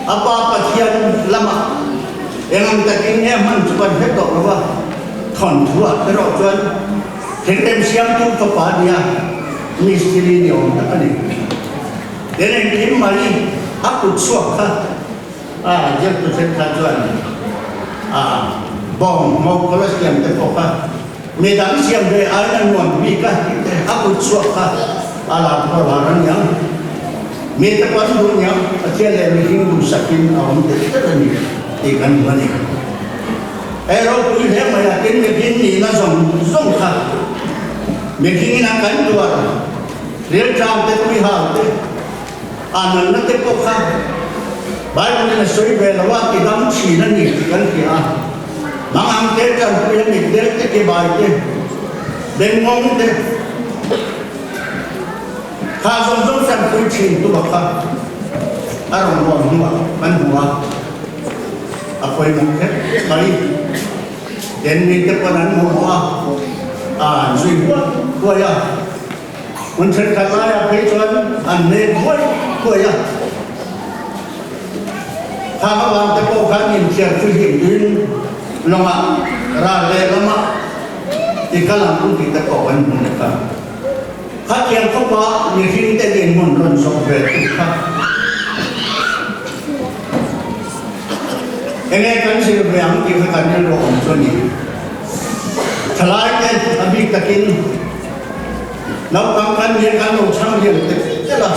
a Pa Pathian lamah eng ang takin nge hman chu kan hre tawh lo va, thawnthuah erawh chuan thingtem siamtu fapa a ni a, mistiri ni awm tak a ni. Tin engkim mai a kut chhuak kha A ziaktu thenkhat chuan a bawng mawkkawl a siam te pawh kha mi dang siam ve aiin a nuam bik a tih te a kut chhuak kha a lar pawh a lar a niang. Mi te pawh an duh niang, Pathian leh mihring duhsakin a awm tel tel a ni tih kan hmu a ni. Hei ropui hle mai a, tin mihring nihna zawng zawng kha mihringin a kan tuar rilṭam te, tuihal te, A nunna te pawh kha Bible in a sawi ve lo a, ti dam thin a ni tih kan hria a. Nang ang te tanpui a mit del te ke bai te, bengngawng te kha zawng zawng tanpui thin tu bak kha a rawn ruam hnuah kan hmu a, a pawimawh kher mai. Den mi te pawn an hmu a, a an zui huai huai a. Hmun thenkhat laiah phei chuan an nek huai huai a, khang avang te pawh khan inthiar fihlim tuin lawngah ral lehlamah i kal ang u tih te pawh kan hmu leh ta. Khatiang khawpa mihring te dinhmun rawn zawh ve tu kha enge kan zir ve ang tih kha kan rilru awm chu a ni. Thalai te a bik takin Naupang kan nih kan lo chhang lian tel tel a,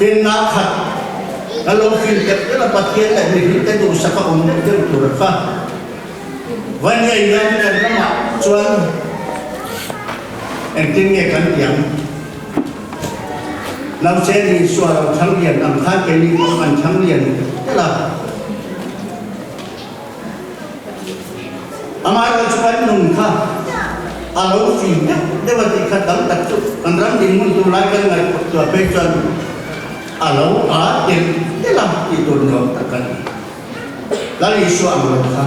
finna khat kan lo fil tel tel a, Pathian leh mihring te duhsak a awm deuh deuh tur kha va ngei hian kan ramah chuan engtin nge kan ti ang? Nausen Isua lo chhang lian ang khan keini pawh kan chhang lian tel tel a. Amaherawh chu kan nun kha a lo fim deuh deuh a tih kha tam tak chu kan ram dinhmun tur lai kan ngaihtuah tuah phei chuan a lo a telh telh a tih tur ni awm tak a ni. Lal Isua ang lo kha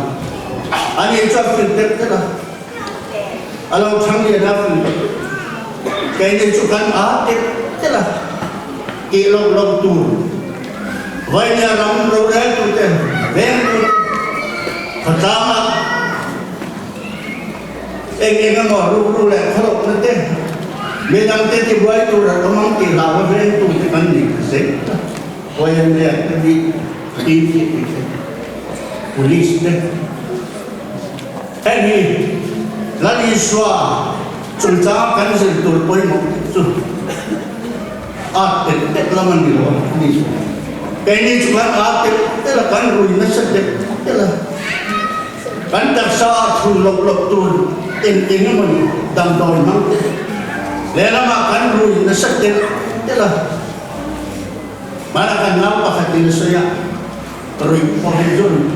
a ni chu a fim telh telh a, a lo thang lian a fim telh telh. Keini chu kan a telh telh a tih loh loh tur. Vainia ram roreltute vengtu khawtlanga eng eng emaw rukru leh khawlawkna te, midangte tibuai tur a awm ang tih hlauha vengtute kan ni kha zet a. Vainia te hi DGP te, Police te, heng hi Lal Isua chungchanga kan zir tur pawimawh chu A tel tel lam a ni lo a ni. Keini chu kan a tel tel a, kan rui nasa tel tel a. Kan taksa a thun loh loh tur eng eng emaw ni damdawi hmang te lehlamah kan rui nasa tel tel a. Hmanah kan nau pakhatin a sawi a, ruih pawh hi zu rui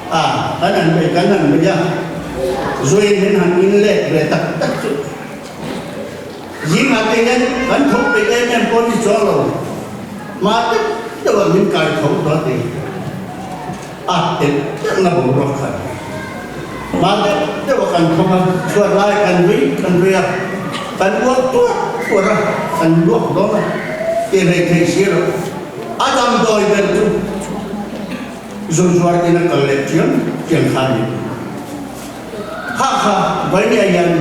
a, kan han bei kan han bei a, zuin min han inlet ve tak tak chu. Zingah te hian kan tho peih em em pawh ni chuang lo, hma deuh deuh ah min kai tho tawh a ti. A telh telhna boruak kha hma deuh deuh ah kan thawk a, chhuat lai kan rui kan rui a, kan uak tuar tuar a, kan luak dawn a, ti rei thei si lo. A damdawi ber chu zunzuar in a kal leh chiam chiam kha a ni. Kha kha Vainia hian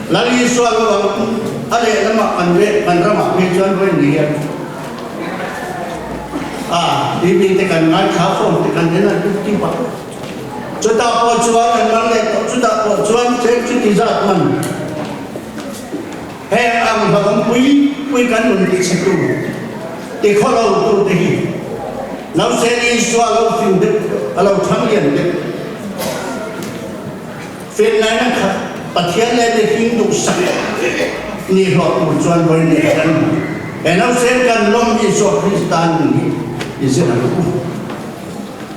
Lal Isua lo ang a lehlamah kan veh kan ramah phei chuan Vaini hian a TV te kan ngaithla phone te kan en a ti pah. Chutah pawh chuan an man leh tawh chutah pawh chuan cheng chuti zat man. Heng ang hlauhawm pui pui kan nun ti chhe tu, ti khaw lo tu te hi Nausen Isua lo fing deuh deuh, a lo thang lian deuh. Finlaina khat Pathian leh mihring duhsak ni hlawh tur chuan vawi nei hian he nausen kan lawm Isua Krista nun hi i zir ang u.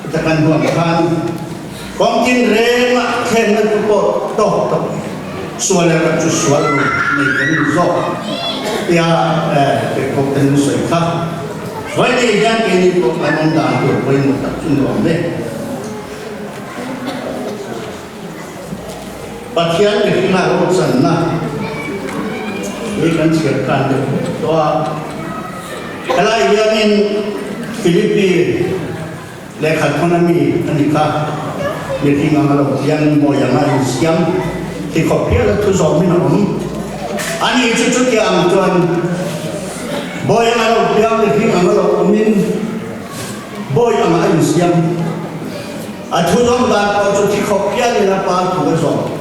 Heta kan huam khan kawng tinrengah thlenna chu pawh tawk tawk sual erawh chu sual ruk nei kan ni zawk tia Jacob te an sawi kha. Vawi nei hian keini pawh kan awm dan tur pawimawh tak chu nuam e. Pathian mihringa ruahchanna hi kan chhiar tan deuh hlek tawh a. Helai hianin Philippi lehkha thawn a mi a ni kha, mihring anga lo piang mawi anga insiam ti khawp hial a thu zawmin a awm. Ani chu chutia ang chuan bawi anga lo piang mihring anga lo awmin bawi anga a insiam. A thu zawm dan pawh chu thi khawp hialin a pa thu a zawm.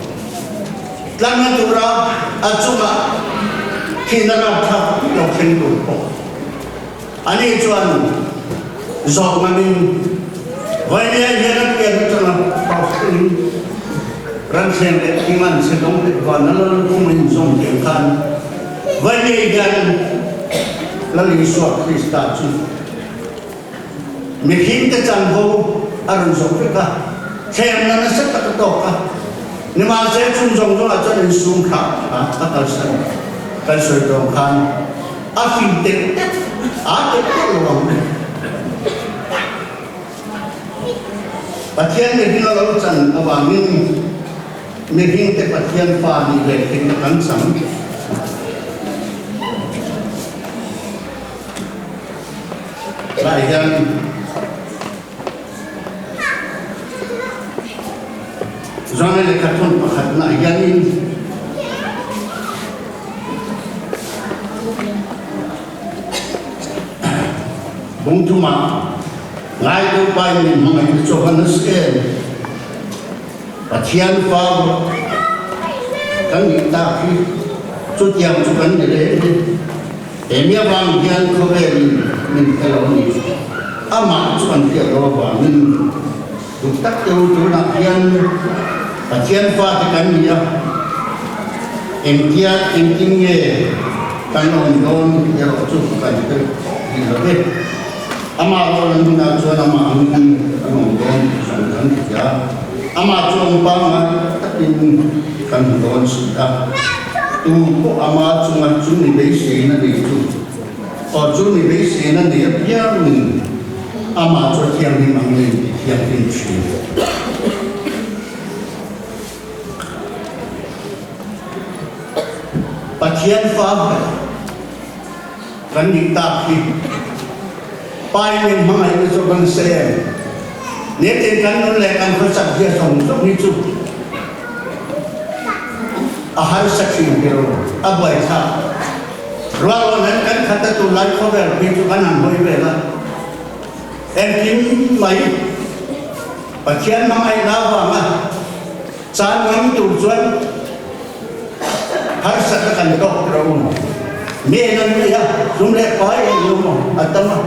Tlang a tur a, a chungah thihna rapthlak lo thleng tur pawh ani chuan zawh ngamin Vainia hian a pian atanga Paustin Ranthleng leh Thingan Chhedawng leh Vana Lallukhum a inzawm tiang khan Vainia hian Lal Isua Krista chu Mihringte chanvo a rawn zawh vek a, thlemna nasa tak a tawk a. Nimahse chung zawng zawngah chuan insum thlah a a kalsan kan sawi tawng khan a fing telh telh a telh telh lo ang. Pathian mihring a lo chan avangin mihringte Pathian fa nih leh theihna kan chang. Lai hian Johnny lehkha thawn pakhatna hianin Bungthuma ngaitu pain min hmangaih chu a nasa em? Pathian fa kan nih tak hi chutiang chu kan ni reng hi. He mi avang hian khawvelin min hre lo a ni. Amah chu an hriat lo avangin duh tak te u tunah hian Pathian fate kan ni a, engtia engtin nge kan awm dawn erawh chu kan hre rih lo ve. Amah rual an hunah chuan amah angin kan awm dawn tih zawng kan hria. Amah chu awm pangngai takin kan hmu dawn si a. Tu pawh ama chunga chu mi beiseina nei chu aw chu mi beiseina nei apiangin amah chu a thianghlim angin i thianghlim thin. Pathian fa ber kan nih tak hi Pai min hmangaihna chu kan se em? Nitin kan nun leh kan khawsak zia zawng zawng hi chu a harsa thin ber a buaithlak. Rualrawn an kan khat a tunlai khawvel phei chu kan han hawi vel a, engkim mai Pathian hmangaihna avanga chan ngam tur chuan harsatna kan tawk tur a awm. Mi en an nuih a, sum leh pai en lo maw a tam a.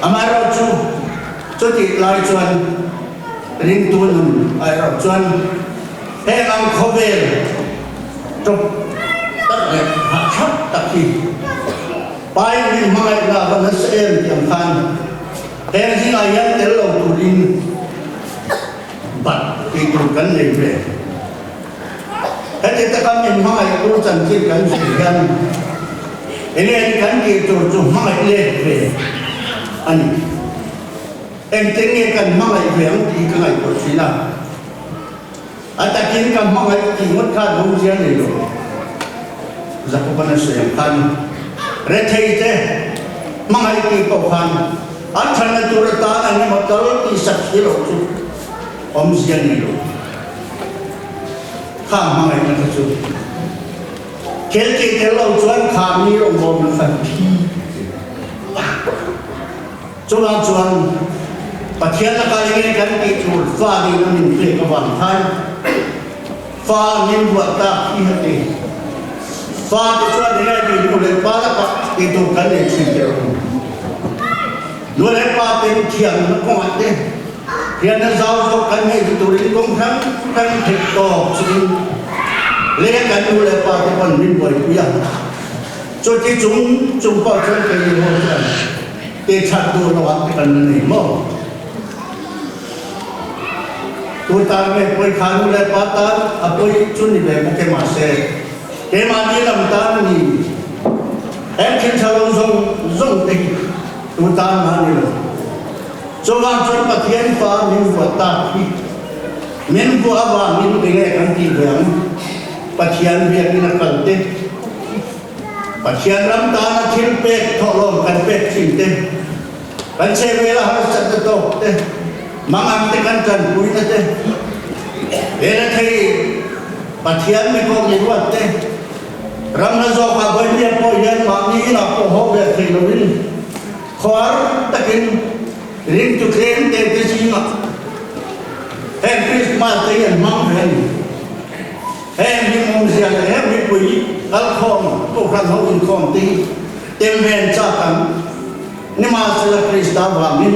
Amaherawhchu, chutih lai chuan ringtu nun ah erawh chuan heng ang khawvel tawp tak leh hahthlak tak hi Pai min hmangaihna va nasa em tih ang khan heng zingah hian tel lo turin bat tih tur kan nei ve. Heti taka min hmangaih tur chanchin kan zir hian enge kan tih tur chu hmangaih let ve a ni. Engtin nge kan hmangaih ve ang tih ka ngaihtuah thin a. A takin ka hmangaih tih ngawt khan awmzia nei lo. Jakoban a sawi ang khan rethei te hmangaih tih pawh khan an thanna tur atan an emaw tal tih sak si loh chu awmzia nei lo. Kha hmangaihna kha chu thil tih tel lo chuan kha mi rawngbawlna kha thi Chuvang chuan Pathian laka enge kan tih tur fa nihna min pek avang khan. Fa min buat tak hi a ti. Fa te chuan enge tih nu leh pa lakah tih tur kan nei thin teh rawh u. Nu leh pa ten thiamna kawngah te hianna zau zawk kan neih duh turin kawng hrang hrang theih tawp chungin leh kan nu leh pa te pawn min buaipui a. Chuti chung chung pawh chuan keini ho chuan tih that duh loh ah te kan la nei maw? Tu tan nge pawi kha nu leh pa tan a pawi chu ni ve bawk e mahse keimahni lam tan a ni. Heng thil tha lo zawng zawng te hi tu tan mah ni lo. Chuvang chuan Pathian fa min vuah tak hi min vuah avangin enge kan tih ve ang? Pathian biakin a kal te, Pathian ram tana thil pek thawhlawm kan pek thin te, Kan chhehvela harsatna tawk te, mangang te kan tanpuina te, hena thei Pathian mi kawng i ruat te, ramna zawkah Boimia pawh hian mahni inah pawh haw ve thei loin khuar takin ringtu tlem te te zingah heng Krismas te hi an hmang ve a ni. Heng hi awmzia leh heng mipui kalkhawm kohhran ho inkhawm te hi tel ven chak ang. Nimahsela Krista vangin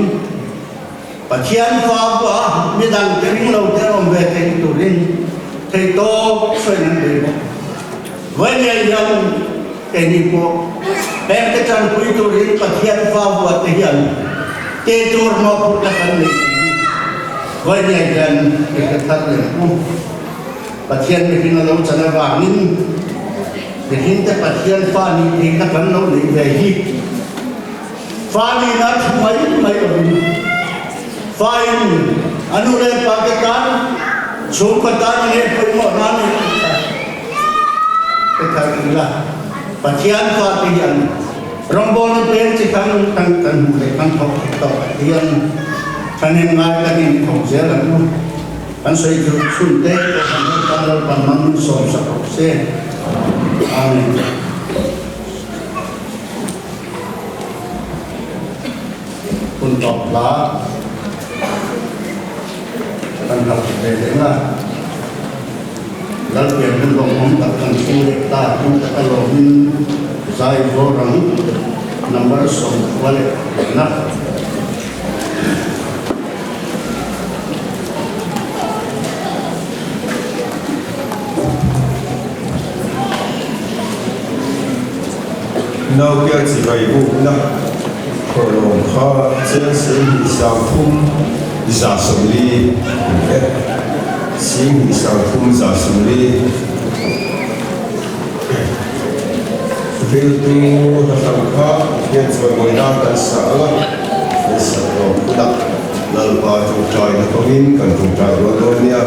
Pathian fa buah midang te ring lo te awm ve thei turin theihtawp sawi an bei bawk. Vawiin hian keini pawh heng te tanpui turin Pathian fa buah te hian te tur mawhphurhna kan nei tih hi vawiin hian i hre thar leh ang u. Pathian mihring a lo chan avangin mihringte Pathian fa nih theihna kan lo neih ve hi fa nihna thu mai mai lovin fain a nu leh pa te tan chhungkaw tan nge pawimawh nan a ni ta te thar ila Pathian fa te hian rawngbawlna peng chi hrang hrang kan hmuh leh kan thawk theih tawh hian thahnem ngai takin thawk zel ang u. Kan sawi chu chhunte Kohhran ho tan Lalpan mang min sawmsak rawh se. Amen. Hun tawp hla kan hal ve leh nga. Lalpian hun lawmawm tak kan thleng leh ta hmun taka lawmin zai vawr ang number 25. Naupiang chibai bukna thawhlawm kha cheng 2340 a ni e. 2340. Riltu hnahlang kha Pathian chawimawi nan kan sa ang a, kan sak tawp hunah Lalpa tawngtaina hmangin kan tawngtai rual dawn nia.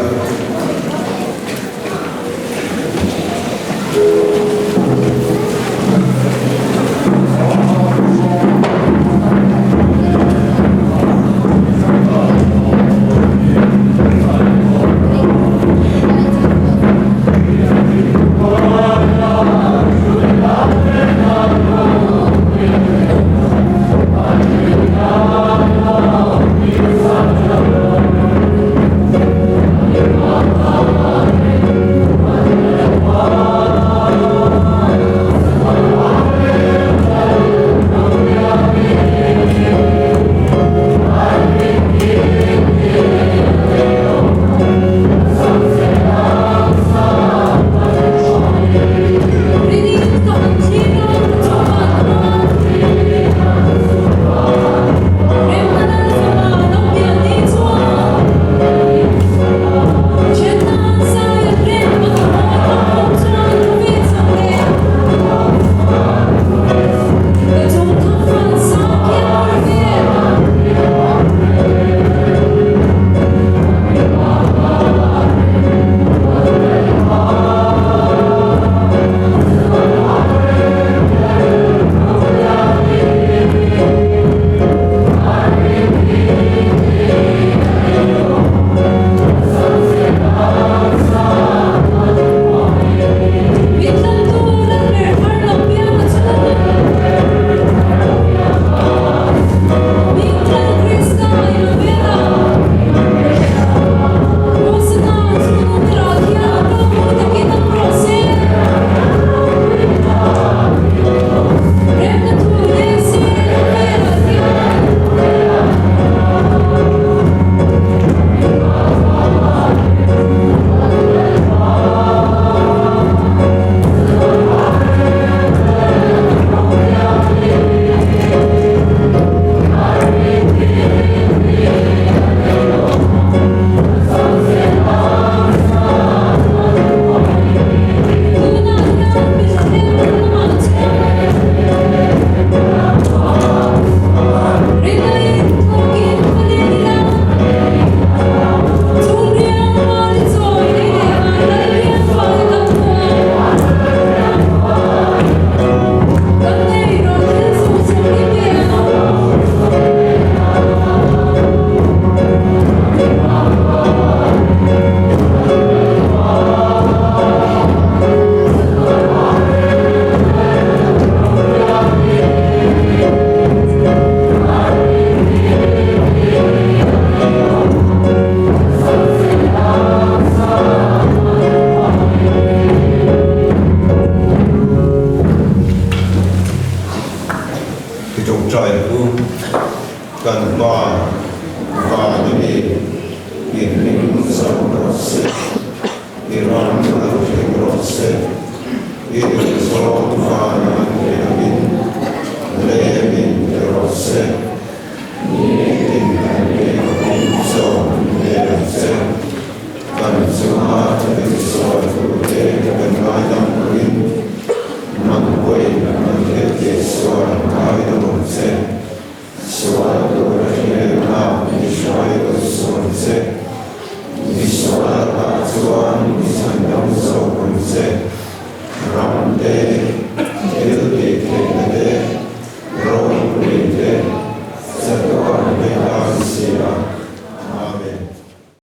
e.